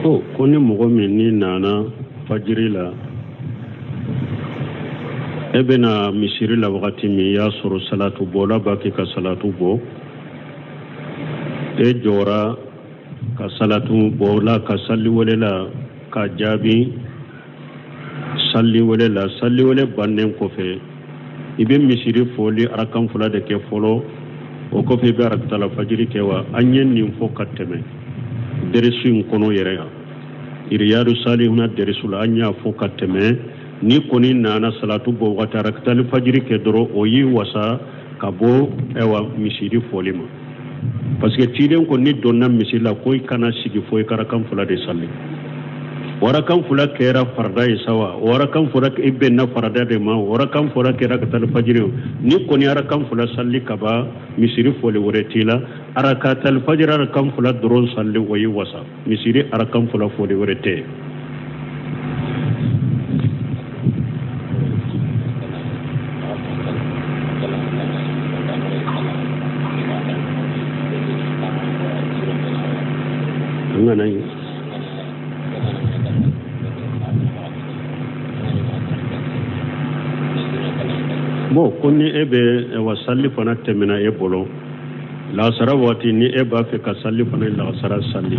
Ko ni mɔgɔ min ni nana fajiri la, e bɛna misiri la wagati min, i y'a sɔrɔ salatu bɔla b'a kɛ ka salatu bɔ, e jɔra ka salatu bɔla ka sali wele la ka jaabi sali wele la. Sali wele bannen kɔfɛ, i bɛ misiri fɔli arakan fila de kɛ fɔlɔ, o kɔfɛ i bɛ arakatala fajiri kɛ wa? An ye nin fɔ ka tɛmɛ dɛrisu in kɔnɔ yɛrɛ yan, Iriyadu Salihuna dɛrisu la, an y'a fɔ ka tɛmɛ. N'i kɔni nana salatu bɔ wagati, arakatali fajiri kɛ dɔrɔn, o y'i wasa ka bɔ ayiwa misiri fɔli ma, parce que ciden ko n'i donna misiri la ko i kana sigi fo i ka arakan fila de sali. O arakan fila kɛra farida ye sa wa, o arakan fila i bɛnna farida de ma, o arakan fila kɛra arakatali fajiri ye. N'i kɔni arakan fila sali ka ban, misiri fɔli wɛrɛ t'i la. Arakatali fajiri arakan fila dɔrɔn sali, o y'i wasa, misiri arakan fila fɔli wɛrɛ tɛ yen. An kana ye. Bon, ko ni e bɛ wa sali fana tɛmɛna e bolo lagasara waati, ni e b'a fɛ ka sali fana lagasara sali,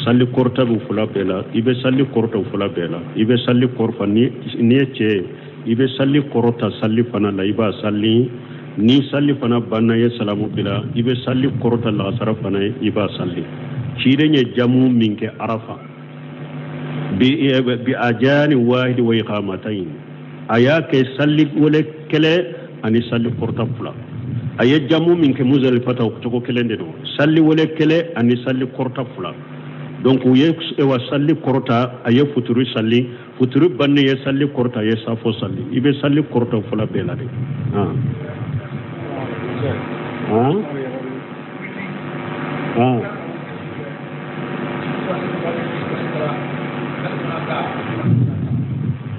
sali kɔrɔta bɛ fila bɛɛ la, i bɛ sali kɔrɔta fila bɛɛ la. I bɛ sali kɔrɔta, ni n'i ye cɛ ye, i bɛ sali kɔrɔta sali fana la, i b'a sali. Ni sali fana banna, ye salamu bila, i bɛ sali kɔrɔta lagasara fana ye, i b'a sali. Ciden ye jamu min kɛ Arafa bi ajani wahidi wa iqamatayn, a y'a kɛ sali wele kelen ani sali kɔrɔta fila. A ye jamu min kɛ Muzalifata, o cogo kelen de don, sali wele kelen ani sali kɔrɔta fila. Donc u ye wa sali kɔrɔta, a ye futuri sali, futuri bannen ye sali kɔrɔta, a ye safo sali. I bɛ sali kɔrɔta fila bɛɛ la de. Han han han.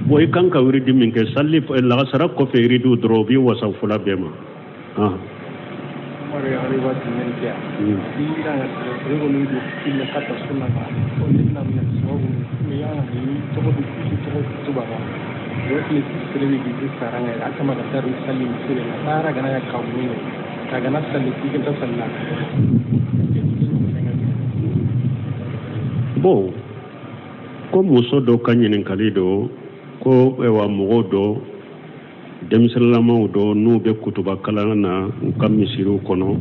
Bon, i kan ka wiridi min kɛ sali lagasara kɔfɛ, wiridiw dɔrɔn, o b'i wasa fila bɛɛ ma. Han. Bon, ko muso dɔ ka ɲininkali don ko ayiwa, mɔgɔw dɔ, denmisɛnninlamaw dɔ, n'u bɛ kutuba kalan na u ka misiriw kɔnɔ,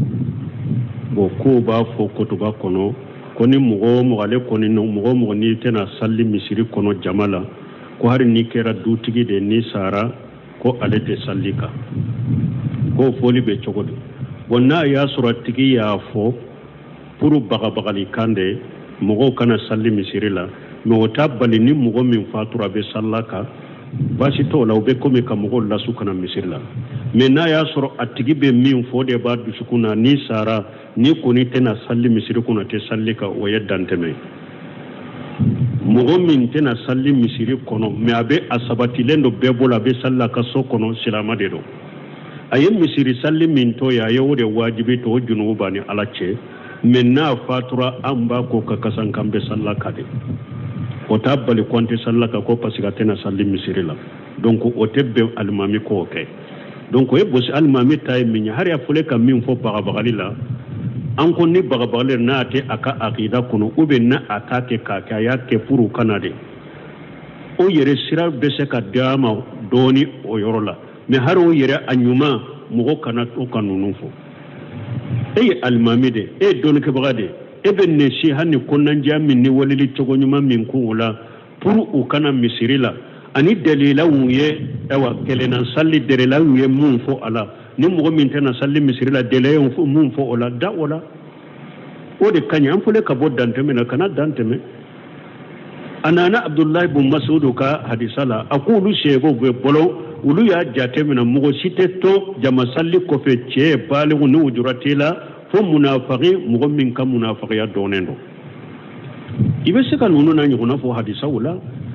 bon, k'u b'a fɔ kutuba kɔnɔ ko ni mɔgɔ o mɔgɔ, ale kɔni, mɔgɔ o mɔgɔ n'i tɛna sali misiri kɔnɔ jama la, ko hali n'i kɛra dutigi de, n'i sara, ko ale tɛ sali kan. K'o fɔli bɛ cogo di? Bon, n'a y'a sɔrɔ a tigi y'a fɔ pour bagabagali kan de, mɔgɔw kana sali misiri la, mais o t'a bali ni mɔgɔ min fatura, a bɛ salila kan, baasi t'o la. O bɛ komi ka mɔgɔw lasu ka na misiri la. Mais n'a y'a sɔrɔ a tigi bɛ min fɔ, o de b'a dusukun na, n'i sara, n'i kɔni tɛna sali misiri kɔnɔ, tɛ sali kan, o ye dantɛmɛ ye. Mɔgɔ min tɛna sali misiri kɔnɔ, mais a bɛ a sabatilen don bɛɛ bolo, a bɛ sali a ka so kɔnɔ, silama de don. A ye misiri sali min to yen, a ye o de wajibi to, o junubu b'a ni Ala cɛ. Mais n'a fatura, an b'a ko ka kasan k'an bɛ salila kan de. O t'a bali ko an tɛ salila kan ko parce que a tɛna sali misiri la. Donc o tɛ bɛn alimami k'o kɛ. Donc o ye bosi alimami ta ye min ye, hali a fɔlen ka min fɔ bagabagali la, an ko ni bagabagali n'a tɛ a ka akida kɔnɔ, ou bien n'a a t'a kɛ k'a kɛ, a y'a kɛ pour kana de, o yɛrɛ sira bɛ se ka d'a ma dɔɔni o yɔrɔ la. Mais hali o yɛrɛ, a ɲuman, mɔgɔ kana to ka ninnu fɔ. E ye alimami de, e ye dɔnnikɛbaga de, e bɛ nasiha ni kɔnɔnajɛya min ni waleli cogo ɲuman min k'o la pour u kana misiri la, ani dalilaw ye, ayiwa, kelenna sali dalilaw ye mun fɔ a la, ni mɔgɔ min tɛna sali misiri la, dalila ye mun fɔ o la, da o la, o de ka ɲi. An fɔlen ka bɔ dantɛmɛ na, kana dantɛmɛ. A nana Abudulayi bun Masudu ka hadisa la, a ko olu seebaw bɛ bolo, olu y'a jate minɛ mɔgɔ si tɛ to jama sali kɔfɛ, cɛ baliku, ni ujura t'i la, fo munafaki, mɔgɔ min ka munafakiya dɔnnen don. I bɛ se ka ninnu n'a ɲɔgɔnna fɔ hadisaw la,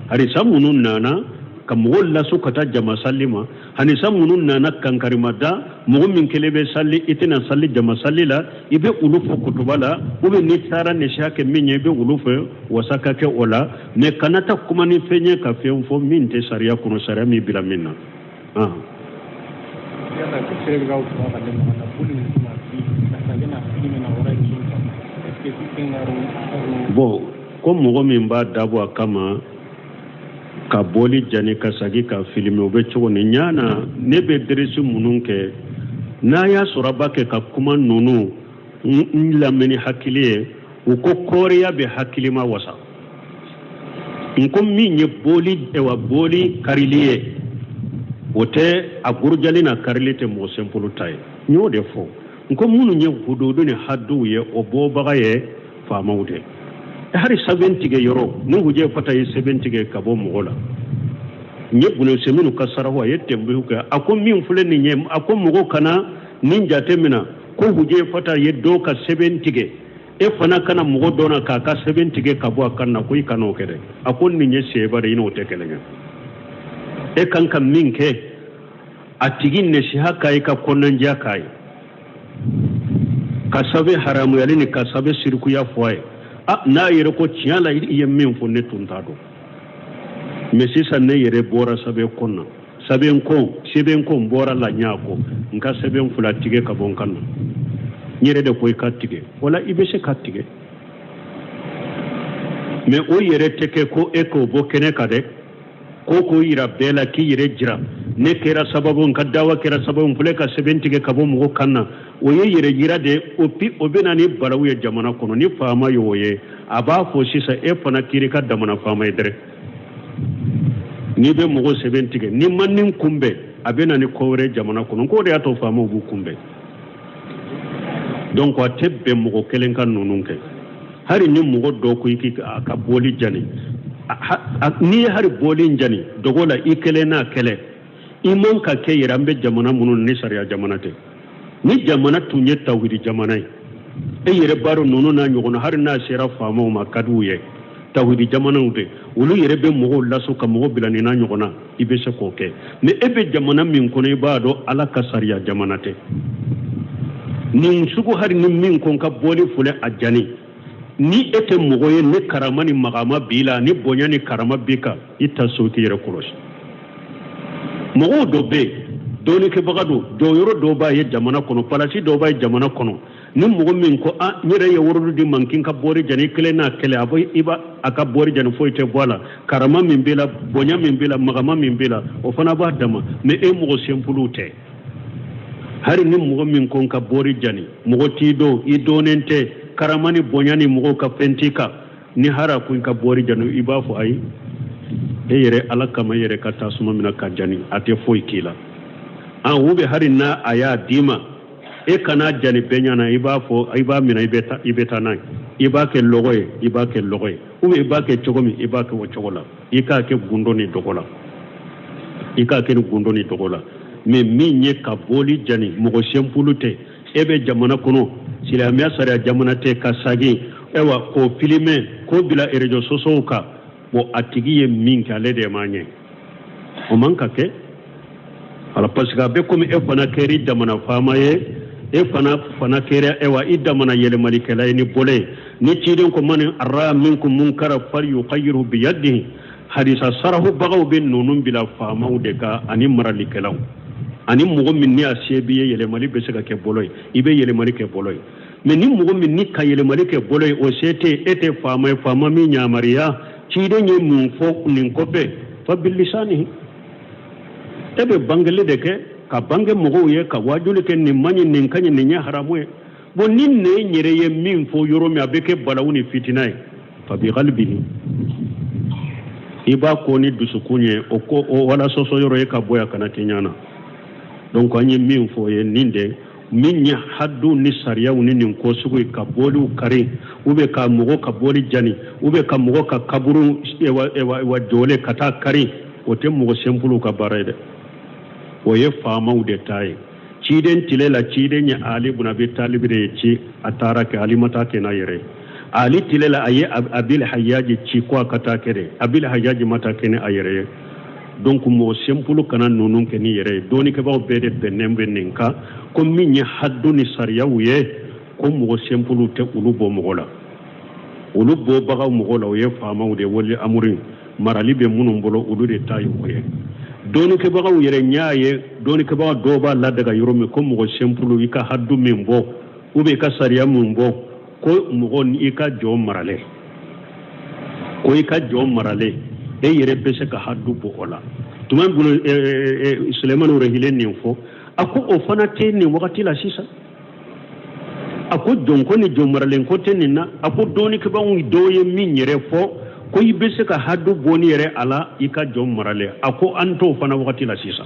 hadisa minnu nana. Ka mɔgɔw lasu ka taa jama sali ma. Hanisa minnu nana kankarima da, mɔgɔ min kelen bɛ sali, i tɛna sali jama sali la, i bɛ olu fɔ kutuba la, ou bien n'i taara nasiha kɛ min ye, i bɛ olu fɔ, wasa ka kɛ o la. Mais kana taa kuma ni fɛn ye ka fɛn fɔ min tɛ sariya kɔnɔ, sariya min bila min na. Bon, ko mɔgɔ min b'a dabɔ a kama ka bɔli jani ka sagi ka filime, o bɛ cogo ni ɲana. Ne bɛ deresi minnu kɛ, n'a y'a sɔrɔ a b'a kɛ ka kuma ninnu n lamɛn ni hakili ye, u ko kɔɔriya bɛ hakilima wasa. N ko min ye bɔli, ewa bɔli karili ye, o tɛ a gorojali n'a karili tɛ mɔgɔ sɛnpolo ta ye. N y'o de fɔ. N ko minnu ye hududu ni haduw ye, o bɔbaga ye faamaw de. Hari sɛbɛn tigɛ yɔrɔ ni hujɛ fata ye sɛbɛn tigɛ ka bɔ mɔgɔ la, n ye bunu sɛminu ka sarahu, a ye tɛnbuhu kɛ, a ko min filɛ nin ye, a ko mɔgɔ kana nin jate minɛ ko hujɛ fata ye dɔ ka sɛbɛn tigɛ, e fana kana mɔgɔ dɔ na k'a ka sɛbɛn tigɛ ka bɔ a kan na, ko i kana o kɛ dɛ. A ko nin ye seba de ye, n'o tɛ kelen ye. E kan ka min kɛ, a tigi nasiha k'a ye, ka kɔnɔnandiya k'a ye, ka sɛbɛn haramuyali ni ka sɛbɛn sirikuya fɔ a ye. A n'a yɛrɛ ko tiɲɛ la, i ye min fɔ, ne tun t'a dɔn, mais sisan ne yɛrɛ bɔra sɛbɛn kɔn na, sɛbɛn kɔn, sɛbɛn kɔn bɔra la, n y'a kɔ n ka sɛbɛn fila tigɛ ka bɔ n kan na, n yɛrɛ de ko i ka tigɛ. Wala i bɛ se ka tigɛ, mais o yɛrɛ tɛ kɛ ko e k'o bɔ kɛnɛ kan dɛ, ko k'o yira bɛɛ la, k'i yɛrɛ jira, ne kɛra sababu, n ka dawa kɛra sababu, n filɛ ka sɛbɛn tigɛ ka bɔ mɔgɔ kan na. O ye yɛrɛ yira de. O pi o bɛ na ni balawu ye jamana kɔnɔ. Ni faama y'o ye, a b'a fɔ sisan e fana kiri ka damana faama ye dɛrɛ. N'i bɛ mɔgɔ sɛbɛn tigɛ, n'i ma nin kunbɛn, a bɛ na ni ko wɛrɛ jamana kɔnɔ. K'o de y'a to faamaw b'u kunbɛn. Donc a tɛ bɛn mɔgɔ kelen ka ninnu kɛ. Hari ni mɔgɔ dɔ ko i k'i a ka bɔli jani, n'i ye hari bɔli jani dogo la, i kelen n'a kɛlɛ, i man ka kɛ yɛrɛ. An bɛ jamana minnu ni sariya jamana tɛ, ni jamana tun ye tawhidi jamana ye, e yɛrɛ b'a dɔn ninnu n'a ɲɔgɔnna, hari n'a sera faamaw ma, ka d'u ye. Tawhidi jamanaw de, olu yɛrɛ bɛ mɔgɔw laso ka mɔgɔw bila nin n'a ɲɔgɔnna, i bɛ se k'o kɛ. Mais e bɛ jamana min kɔnɔ, i b'a dɔn ala ka sariya jamana tɛ. Nin sugu, hari ni min ko n ka bɔli filɛ a jani, ni e tɛ mɔgɔ ye ni karama ni magama b'i la, ni bonya ni karama b'i kan, i ta so k'i yɛrɛ kɔlɔsi. Mɔgɔw dɔ bɛ yen, dɔnnikɛbaga don, jɔyɔrɔ dɔw b'a ye jamana kɔnɔ, palasi dɔw b'a ye jamana kɔnɔ. Ni mɔgɔ min ko a n yɛrɛ ye worodu di ma k'i ka bɔri jani, i kelen n'a kɛlɛ, a bɔ i b'a a ka bɔri jani, foyi tɛ bɔ a la. Karama min b'i la, bonya min b'i la, magama min b'i la, o fana b'a dama. Mais e mɔgɔ sɛnpuluw tɛ. Hari ni mɔgɔ min ko n ka bɔri jani, mɔgɔ t'i dɔn, i dɔnnen tɛ, karama ni bonya ni mɔgɔw ka fɛn t'i kan, ni hari a ko i ka bɔri jani, i b'a fɔ ayi, e yɛrɛ ala kama, e yɛrɛ ka tasuma minɛ ka jani, a tɛ foyi k'i la. An u bɛ hari n'a a y'a d'i ma, e kana jani bɛɛ ɲɛna, i b'a fɔ i b'a minɛ, i bɛ taa n'a ye, i b'a kɛ lɔgɔ ye, i b'a kɛ lɔgɔ ye, ou bien i b'a kɛ cogo min, i b'a kɛ o cogo la, i k'a kɛ gundo ni dogo la, i k'a kɛ ni gundo ni dogo la. Mais min ye ka bɔli jani, mɔgɔ sɛnpulu tɛ, e bɛ jamana kɔnɔ, silamɛya sariya jamana tɛ, ka sagin ayiwa k'o filimɛ k'o bila réseaux sociaux kan, bon a tigi ye min kɛ, ale de m'a ɲɛ, o man ka kɛ. Ala, parce que a bɛ komi e fana kɛra i damana faama ye, e fana kɛra ayiwa i damana yɛlɛmalikɛla ye ni bolo ye. Ni ciden ko man ra'a minkum munkara falyughayyirhu biyadihi, hadisa sarahubagaw bɛ ninnu bila faamaw de kan ani maralikɛlaw ani mɔgɔ min ni a se b'i ye, yɛlɛmali bɛ se ka kɛ bolo ye, i bɛ yɛlɛmali kɛ bolo ye. Mais ni mɔgɔ min ni ka yɛlɛmali kɛ bolo ye, o se tɛ, e tɛ faama ye, faama min yamaruya, ciden ye mun fɔ nin kɔfɛ? Fa bilisani, e bɛ bangeli de kɛ, ka bange mɔgɔw ye, ka wajuli kɛ, nin man ɲi, nin ka ɲi, nin ye haramu ye. Bon ni nɛn yɛrɛ ye min fɔ yɔrɔ min, a bɛ kɛ balawu ni fitina ye, fa bi qalbihi, i b'a ko ni dusukun ye, o ko o wala sɔsɔ yɔrɔ ye ka bɔ yan kana k'i ɲɛna. Donc an ye min fɔ ye nin de, min ye hadu ni sariyaw ni nin ko sugu ye, ka bɔliw kari, ou bien ka mɔgɔ ka bɔli jani, ou bien ka mɔgɔ ka kaburu wa jɔlen ka taa kari, o tɛ mɔgɔ sɛnpuluw ka baara ye dɛ, o ye faamaw de ta ye. Ciden tile la, ciden ye Ali bun Abi Talib de ye ci, a taara kɛ, Ali ma taa kɛ n'a yɛrɛ ye. Ali tile la, a ye Abil Hayaji ci ko a ka taa kɛ dɛ, Abil Hayaji ma taa kɛ ni a yɛrɛ ye. Donc mɔgɔ simple kana ninnu kɛ n'i yɛrɛ ye. Dɔnnikɛbaaw bɛɛ de bɛnnen bɛ nin kan ko min ye hadu ni sariyaw ye, ko mɔgɔ simple tɛ olu bɔ mɔgɔ la. Olu bɔbagaw mɔgɔ la, o ye faamaw de, wali amuri marali bɛ minnu bolo, olu de ta ye o ye. Dɔnnikɛbagaw yɛrɛ n y'a ye dɔnnikɛbaga dɔw b'a ladaga yɔrɔ min ko mɔgɔ simple i ka hadu min bɔ ou bien i ka sariya min bɔ, ko mɔgɔ i ka jɔn maralen, ko i ka jɔn maralen, e yɛrɛ bɛ se ka hadu bɔ o la. Tuma bolo Sulemani Rahile nin fɔ, a ko o fana tɛ nin wagati la sisan. A ko jɔnko ni jɔn maralen ko tɛ nin na. A ko dɔnnikɛbaaw dɔw ye min yɛrɛ fɔ ko i bɛ se ka hadu bɔ ni yɛrɛ a la i ka jɔn maralen, a ko an t'o fana wagati la sisan.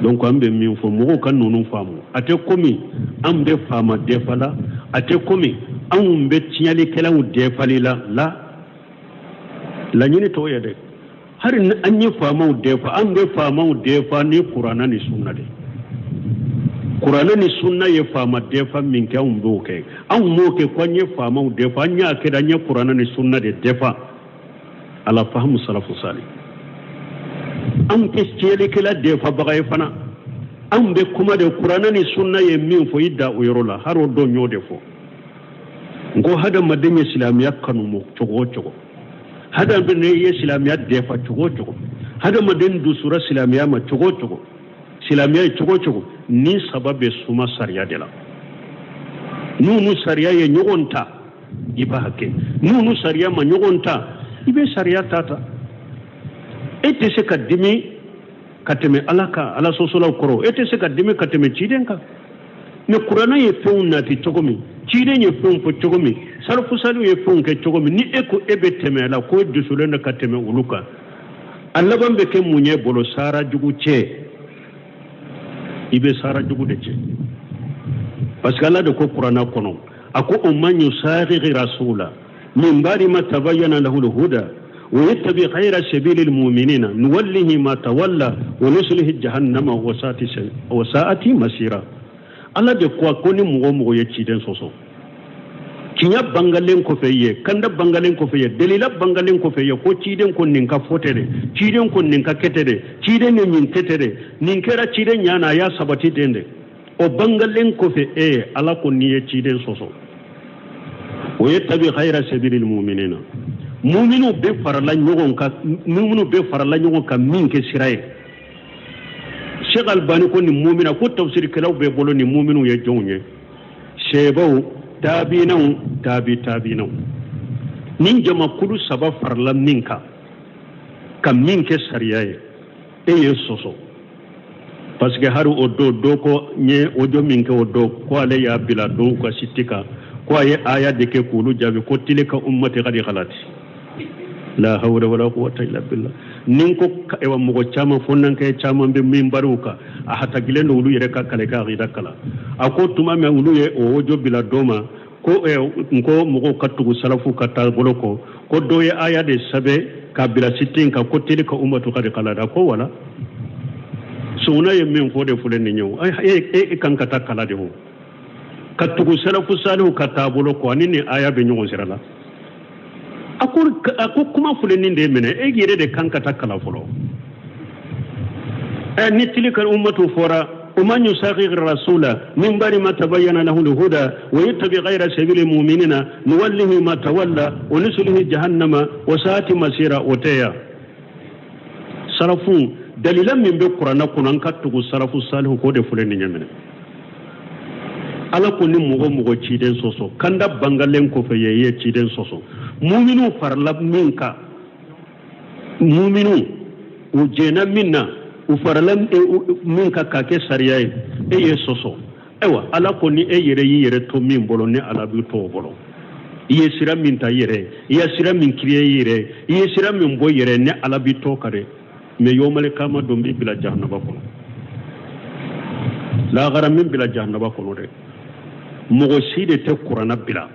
Donc an bɛ min fɔ, mɔgɔw ka ninnu faamu. A tɛ komi an bɛ faama defa la, a tɛ komi anw bɛ tiɲɛlikɛlaw defali la. La laɲini t'o ye dɛ. Hali ni an ye faamaw defa, an bɛ faamaw defa ni kuranna ni sunna de. Kuranna ni sunna ye faama defa min kɛ, anw b'o kɛ. Anw m'o kɛ ko an ye faamaw defa, an y'a kɛ an ye kuranna ni sunna de defa ala fahamu salafu sali. Anw tɛ tiɲɛlikɛla defabaga ye fana. Anw bɛ kuma de kuranna ni sunna ye min fɔ, i da o yɔrɔ la. Hali o don n y'o de fɔ, n ko hadamaden ye silamɛya kanu cogo o cogo, hadamaden ye silamɛya defa cogo o cogo, hadamaden dusura silamɛya ma cogo o cogo, silamɛya ye cogo o cogo, ni saba bɛ suma sariya de la. N'u ni sariya ye ɲɔgɔn ta, i b'a kɛ. N'u ni sariya ma ɲɔgɔn ta, i bɛ sariya ta ta. E tɛ se ka dimi ka tɛmɛ Ala kan, Ala sɔsɔlaw kɔrɔ. E tɛ se ka dimi ka tɛmɛ ciden kan. Mɛ kuranɛ ye fɛnw nati cogo min, ciden ye fɛnw fɔ cogo min, salafusaliw ye fɛnw kɛ cogo min, ni e ko e bɛ tɛmɛ a la, ko e dusulen don ka tɛmɛ olu kan, a laban bɛ kɛ mun ye bolo? Sara jugu cɛ. I bɛ sara jugu de cɛ, parce que Ala de ko kuranɛ kɔnɔ, a ko o man yusaqiqi rasula min ba'di ma tabayyana lahu al-huda wa yattabi ghayra sabili al-mu'minina nuwallihi ma tawalla wa nuslihi jahannama wa sa'ati masira. Ala de ko ko ni mɔgɔ o mɔgɔ ye ciden sɔsɔ, tiɲɛ bangalen kɔfɛ ye, kanda bangalen kɔfɛ ye, delila bangalen kɔfɛ ye, ko ciden ko nin ka fɔ tɛ dɛ, ciden ko nin ka kɛ tɛ dɛ, ciden ni nin kɛ tɛ dɛ, nin kɛra ciden ɲa na, a y'a sabati den dɛ, o bangalen kɔfɛ e Ala ko n'i ye ciden sɔsɔ, o ye tabi ghayra sabilil mu'minina, muminu bɛ farala ɲɔgɔn kan, muminu bɛ farala ɲɔgɔn kan min kɛ sira ye. Sheikh Albani ko nin mumina ko tafsirikɛlaw bɛɛ bolo nin muminu ye jɔnw ye? Sebaw, taabinaw, taabi taabinaw. Nin jamakulu saba farala min kan ka min kɛ sariya ye, e ye sɔsɔ. Parce que hari o don dɔ ko n ye audio min kɛ o don, ko ale y'a bila dɔw ka site kan, ko a ye aya de kɛ k'olu jaabi ko tilka ummati qad khalat la hawla wala quwwata illa billah. Ni ko ewa mɔgɔ caman fɔnankɛ caman bɛ minbariw kan, a hatagilen don olu yɛrɛ ka kale ka akida kalan. A ko tuma min olu ye o audio bila dɔ ma ko n ko mɔgɔw ka tugu salafu ka taabolo kɔ, ko dɔ ye aya de sɛbɛn k'a bila site in kan ko tilka ummatu qad khalat. A ko wala sɔngɔna ye min fɔ de filɛ nin ye o, e kan ka taa kala de o ka tugu salafu salihu ka taabolo kɔ, ani nin aya bɛ ɲɔgɔn sira la. A ko kuma filɛ nin de minɛ, e yɛrɛ de kan ka taa kalan fɔlɔ. Ni tilka ummatu fɔra, o man yusaqiqi rasula min ba'di ma tabayyana lahu al-huda wa yattabi ghayra sabili mu'minina nuwallihi ma tawalla wa nuslihi jahannama wa sa'ati masira. O tɛ ya salafu dalila min bɛ kuranɛ kɔnɔ, an ka tugu salafu salihu k'o de filɛ nin ɲɛ minɛ. Ala ko ni mɔgɔ mɔgɔ ciden sɔsɔ, kanda bangalen kɔfɛ ye, i ye ciden sɔsɔ, muminu farala min kan, muminu u jɛnna min na, u farala min kan k'a kɛ sariya ye, e ye sɔsɔ. Ayiwa Ala ko ni e yɛrɛ y'i yɛrɛ to min bolo, ni Ala b'i to o bolo. I ye sira min ta i yɛrɛ ye, i ye sira min créer i yɛrɛ ye, i ye sira min bɔ i yɛrɛ ye, ni Ala b'i to ka dɛ. Mais yomali kama don b'i bila jahanaba kɔnɔ, lahara min bila jahanaba kɔnɔ dɛ. Mɔgɔ si de tɛ kuranna bila,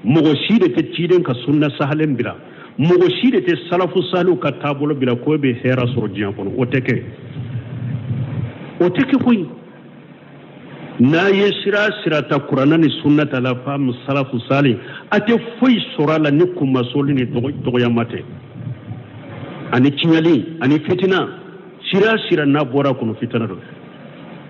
mɔgɔ si de tɛ ciden ka sunna sahalen bila, mɔgɔ si de tɛ salafu saliw ka taabolo bila ko e bɛ hɛrɛ sɔrɔ diɲɛ kɔnɔ. O tɛ kɛ, o tɛ kɛ koyi. N'a ye sira sira ta kuranna ni sunna ta la faamu salafu sali, a tɛ foyi sɔrɔ a la ni kunmasoli ni dɔgɔyama tɛ. Ani tiɲɛli ani fitina, sira sira n'a bɔra kɔnɔ fitina don.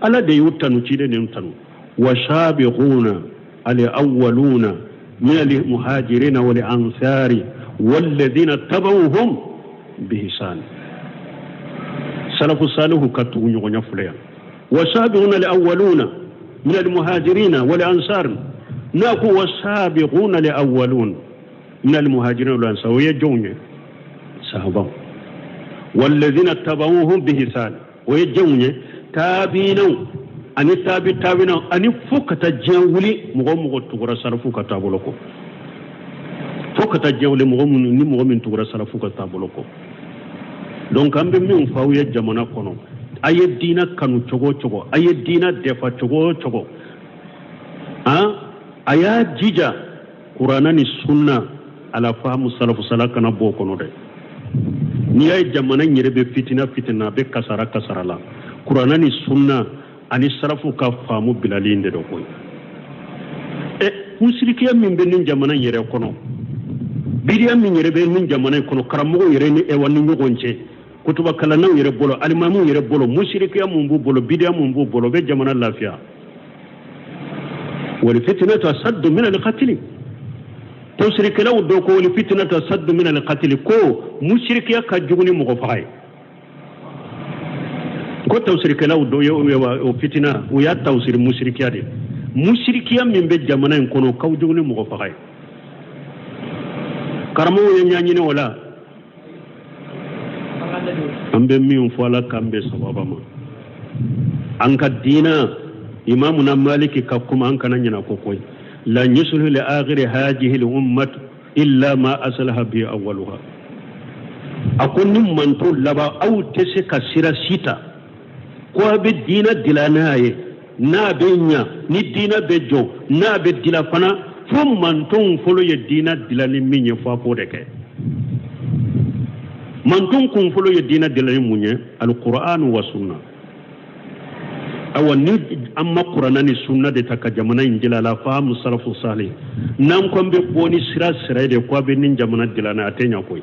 Ala de y'u tanu, ciden de y'u tanu. Wasabiquna al awwaluna min al muhajirina wal ansari walladhina tabauhum bihisan. Salafu salihu ka tugu ɲɔgɔnya filɛ yan. Wasabiquna al awwaluna min al muhajirina wal ansar, n'a ko wasabiquna al awwalun min al muhajirina wal ansar, o ye jɔnw ye? Sahabaw. Walladhina tabauhum bihisan, o ye jɔnw ye? Tabiinaw ani tabi tabiinaw, ani fo ka taa diɲɛ wuli mɔgɔ o mɔgɔ tugura salafu ka taabolo kɔ, fo ka taa diɲɛ wuli mɔgɔ minnu ni mɔgɔ min tugura salafu ka taabolo kɔ. Donc an bɛ min fɔ aw ye jamana kɔnɔ, a ye diinɛ kanu cogo o cogo, a ye diinɛ dɛfa cogo o cogo, han, a y'a jija kuranna ni sunna ala fahamu salafu sala kana bɔ o kɔnɔ dɛ. N'i y'a ye jamana in yɛrɛ bɛ fitina fitina, a bɛ kasara kasara la, kuranna ni sunna ani salafu ka faamu bilali in de dɔ koyi. Ɛ, musirikiya min bɛ nin jamana in yɛrɛ kɔnɔ, bidiya min yɛrɛ bɛ nin jamana in kɔnɔ, karamɔgɔw yɛrɛ ni ɛwa ni ɲɔgɔn cɛ, kutubakalannaw yɛrɛ bolo, alimamuw yɛrɛ bolo, musirikiya mun b'u bolo, bidiya mun b'u bolo, o bɛ jamana lafiya. Wal fitnatu asaddu min al-qatl. Tafsirikɛlaw dɔ ko wal fitnatu asaddu min al-qatl, ko musirikiya ka jugu ni mɔgɔ faga ye. Ko tafsirikɛlaw dɔ ye o fitina, u y'a tafsiri musirikiya de. Musirikiya min bɛ jamana in kɔnɔ, ka jugu ni mɔgɔ faga ye. Karamɔgɔw ye ɲɛɲini o la. An bɛ min fɔ, Ala k'an bɛn sababa ma. An ka diina, Imamuna Maliki ka kuma, an kana ɲinɛ ko koyi. Lan yuslihu li akhiri hadihi al ummat illa ma aslaha bi awwaluha. A ko ni manto laban, aw tɛ se ka sira si ta ko a bɛ diina dila n'a ye, n'a bɛ ɲa, ni diina bɛ jɔ, n'a bɛ dila fana, fo mantonw fɔlɔ ye diina dila ni min ye, fo a k'o de kɛ. Manton kun fɔlɔ ye diina dila ni mun ye? Alquran wa sunna. Awa, ni an ma kuranna ni sunna de ta ka jamana in dila la fahamu salafu salih, n'an ko an bɛ bɔ ni sira sira de ko a bɛ nin jamana dila n'a, a tɛ ɲa koyi.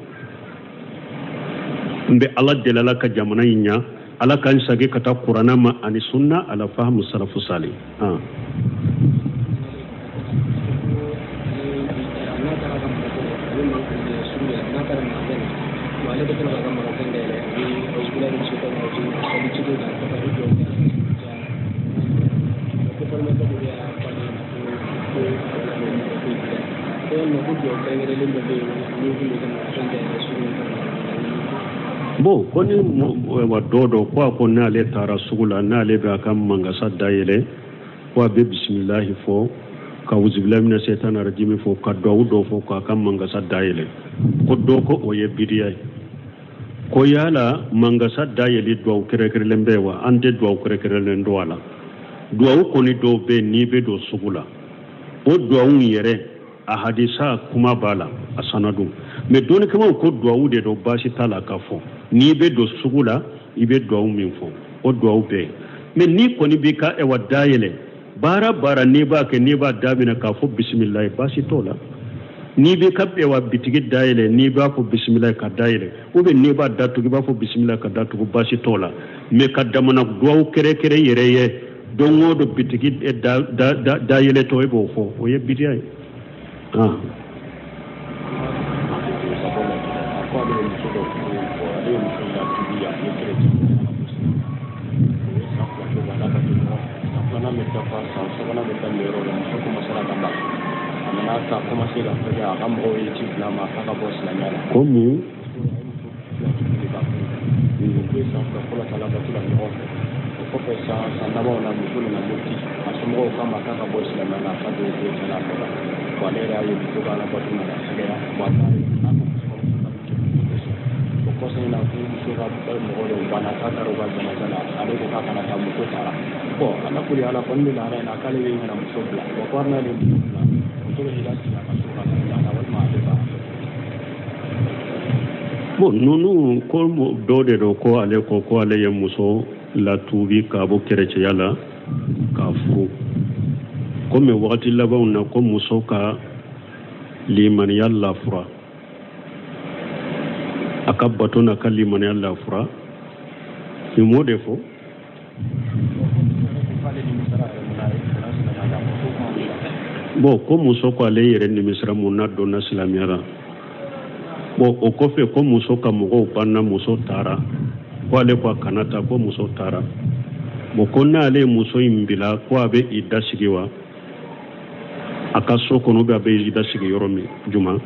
N bɛ Ala deli, Ala ka jamana in ɲa, Ala k'an sagi ka taa kuranna ma ani sunna ala fahamu salafu salih. Ah. Bon, ko ni wa dɔ dɔ ko a ko n'ale taara sugu la, n'ale bɛ a ka mangasa dayɛlɛ, ko a bɛ bisimilahi fɔ, ka wuzubilahi mina sɛtana rajimi fɔ, ka duwawu dɔ fɔ k'a ka mangasa dayɛlɛ. Ko dɔ ko o ye bidiya ye. Ko yala mangasa dayɛlɛ duwawu kɛrɛnkɛrɛnlen bɛ wa? An tɛ duwawu kɛrɛnkɛrɛnlen dɔn a la. Duwawu kɔni dɔw bɛ yen n'i bɛ don sugu la, o duwawu yɛrɛ a hadisa kuma b'a la, a sanadu. Mais dɔnnikɛlaw ko duwawu de don, baasi t'a la k'a fɔ n'i bɛ don sugu la i bɛ duwawu min fɔ, o duwawu bɛ yen. Mais n'i kɔni b'i ka ɛwa dayɛlɛ, baara baara n'i b'a kɛ, n'i b'a daminɛ k'a fɔ bisimilayi, baasi t'o la. N'i b'i ka ɛwa bitigi dayɛlɛ, n'i b'a fɔ bisimilayi ka dayɛlɛ, ou bien n'i b'a datugu i b'a fɔ bisimilayi ka datugu, baasi t'o la. Mais ka damana duwawu kɛrɛkɛrɛ yɛrɛ ye don o don bitigi dayɛlɛtɔ e b'o fɔ, o ye bidiya ye. Ah. Ko mun? Kɔfɛ san labanw na, muso nana muruti a somɔgɔw k'a ma k'a ka bɔ silamɛya la, ka don chrétien la. A fɔra bon, ale yɛrɛ y'a ye muso ka alabato nana sɛgɛya. Bon, a taara a ka muso ka muso ka o kɔsɔn in na, ko muso ka mɔgɔ dɔw banna k'a taara u ka janaja la. Ale ko k'a kana taa, muso taara. Bon, ala kuli ala kɔni bɛ lahala in na, k'ale bɛ ɲɛna muso bila. Bon, ko hali n'ale muso bila, muso bɛ hila sigi a ka so ka taa la, walima ale b'a Bon, ninnu ko dɔ de don ko ale ko ko ale ye muso latuubi k'a bɔ kerecɛya la k'a furu. Komi wagati labanw na ko muso ka limaniya lafura. A ka bato n'a ka limaniya lafura. Nin m'o de fɔ. Bon, ko muso ko ale yɛrɛ nimisira mun na donna silamɛya la. Bon, o kɔfɛ ko muso ka mɔgɔw banna, muso taara, ko ale ko a kana taa, ko muso taara. Bon, ko n'ale ye muso in bila, ko a bɛ idda sigi wa a ka so kɔnɔ, bɛ a bɛ idda sigi yɔrɔ min juma?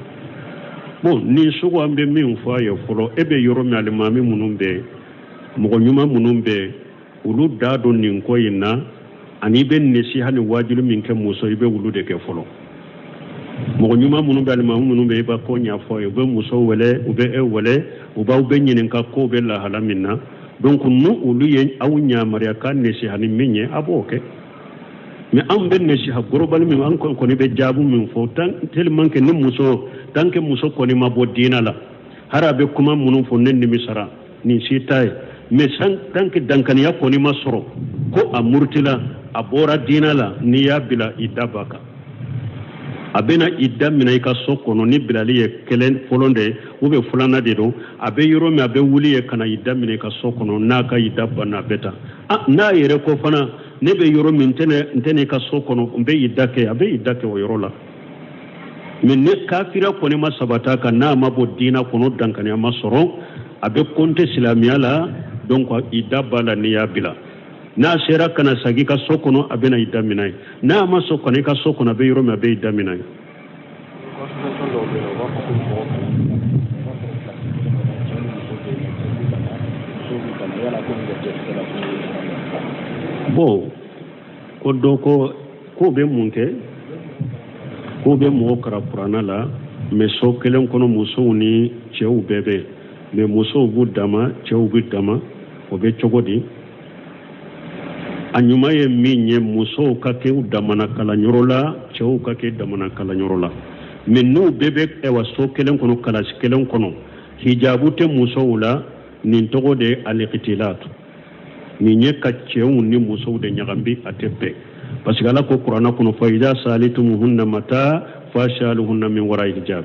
Bon, nin sugu an bɛ min fɔ a ye fɔlɔ, e bɛ yɔrɔ min, alimami minnu bɛ, mɔgɔ ɲuman minnu bɛ, olu da don nin ko in na, ani i bɛ nesiha ni waajuli min kɛ muso, i bɛ olu de kɛ fɔlɔ. Mɔgɔ ɲuman minnu bɛ, alimami minnu bɛ, i b'a ko ɲɛfɔ ye, u bɛ muso wele, u bɛ e wele, u b'aw bɛ ɲininka kow bɛ lahala min na. Donc n'u olu ye aw yamaruya ka nesiha ni min ye, a b'o kɛ. Mais anw bɛ nesiha global min, an kɔni bɛ jaabu min fɔ, tellement que ni muso, tant que muso kɔni ma bɔ diina la, hari a bɛ kuma minnu fɔ, ne nimisara, nin si t'a ye. Mais tant que dankaniya kɔni ma sɔrɔ ko a murutila, a bɔra diina la, n'i y'a bila, idda b'a kan. A bɛna idda minɛ i ka so kɔnɔ ni bilali ye kelen fɔlɔ de ye ou bien filanan de don. A bɛ yɔrɔ min, a bɛ wuli ye ka na idda minɛ i ka so kɔnɔ. N'a ka idda banna, a bɛ taa. N'a yɛrɛ ko fana, ne bɛ yɔrɔ min, n tɛ n'i ka so kɔnɔ, n bɛ idda kɛ, a bɛ idda kɛ o yɔrɔ la. Mais ni kafira kɔni ma sabata kan, n'a ma bɔ diina kɔnɔ, dankaniya ma sɔrɔ, a bɛ kɔnte silamɛya la. Donc idda b'a la n'i y'a bila. N'a sera ka na sagi i ka so kɔnɔ, a bɛna idda minɛ yen. N'a ma sɔn ka na i ka so kɔnɔ, a bɛ yɔrɔ min, a bɛ idda minɛ yen. Dɔw bɛ yen, u b'a fɔ ko mɔgɔ kana, i b'a sɔrɔ kilasi kelen kɔnɔ, cɛ ni muso bɛ yen, cɛ b'u dama, musow b'u dama. Yala ko nin bɛ jɛ la ko? Bon, ko dɔ ko k'o bɛ mun kɛ, k'o bɛ mɔgɔ kalan kuranna la, mais so kelen kɔnɔ, musow ni cɛw bɛɛ bɛ, mais musow b'u dama, cɛw b'u dama, o bɛ cogo di? A ɲuman ye min ye, musow ka kɛ u damana kalanyɔrɔ la, cɛw ka kɛ damana kalanyɔrɔ la. Mais n'u bɛɛ bɛ ɛwa so kelen kɔnɔ, kalasi kelen kɔnɔ, hijabu tɛ musow la, nin tɔgɔ de ye alikhtilat. Nin ye ka cɛw ni musow de ɲagambi, a tɛ bɛn, parce que Ala ko kuranna kɔnɔ: fa idha sa'altumuhunna mata fas'aluhunna min wara'i hijab.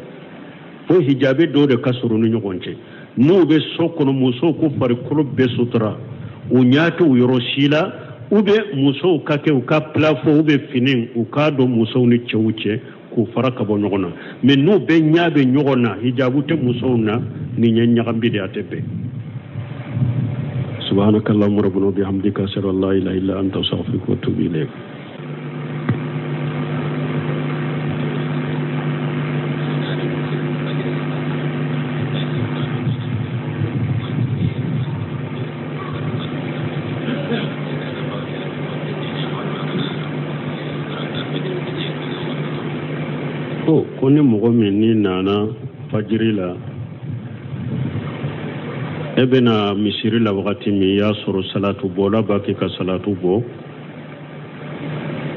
Fo hijabi dɔw de ka sɔrɔ ni ɲɔgɔn cɛ. N'u bɛ so kɔnɔ, musow ko farikolo bɛɛ sutura, u ɲɛ tɛ u yɔrɔ si la, ou bien musow ka kɛ u ka plafond ou bien fini, u k'a dɔn musow ni cɛw cɛ, k'u fara ka bɔ ɲɔgɔn na. Mais n'u bɛɛ ɲɛ bɛ ɲɔgɔn na, hijabu tɛ musow na, nin ye ɲagambi de, a tɛ bɛn. سبحانك اللهم ربنا وبحمدك، أشهد أن لا إله إلا أنت، أستغفرك وأتوب إليك. Ko ni mɔgɔ min ni nana fajiri la, e bɛna misiri la wagati min, i y'a sɔrɔ salatu bɔla b'a kɛ ka salatu bɔ,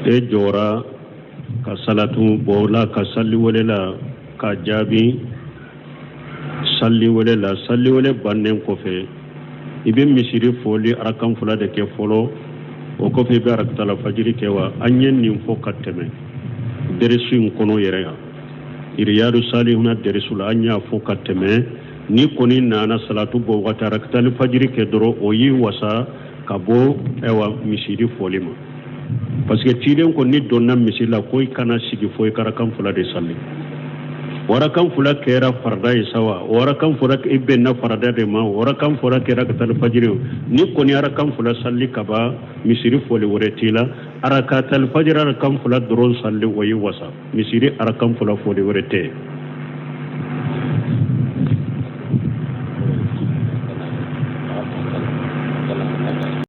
e jɔra ka salatu bɔla ka sali wele la ka jaabi sali wele la. Sali wele bannen kɔfɛ, i bɛ misiri fɔli arakan fila de kɛ fɔlɔ, o kɔfɛ i bɛ arakatala fajiri kɛ wa? An ye nin fɔ ka tɛmɛ dɛrɛsu in kɔnɔ yɛrɛ yan, Iriyadu Salihuna dɛrɛsu la, an y'a fɔ ka tɛmɛ. Ni kɔni nana salatu bɔ wagati, arakatali fajiri kɛ dɔrɔn, o y'i wasa ka bɔ ɛwa misiri fɔli ma, parce que ciden ko ni donna misiri la, ko i kana sigi fo i ka arakan fila de sali. O arakan fila kɛra farida ye sa wa, o arakan fila i bɛnna farida de ma, o arakan fila kɛra arakatali fajiri. Ni kɔni arakan fila sali ka ban, misiri fɔli wɛrɛ t'i la. Arakatali fajiri arakan fila dɔrɔn sali, o y'i wasa, misiri arakan fila fɔli wɛrɛ tɛ.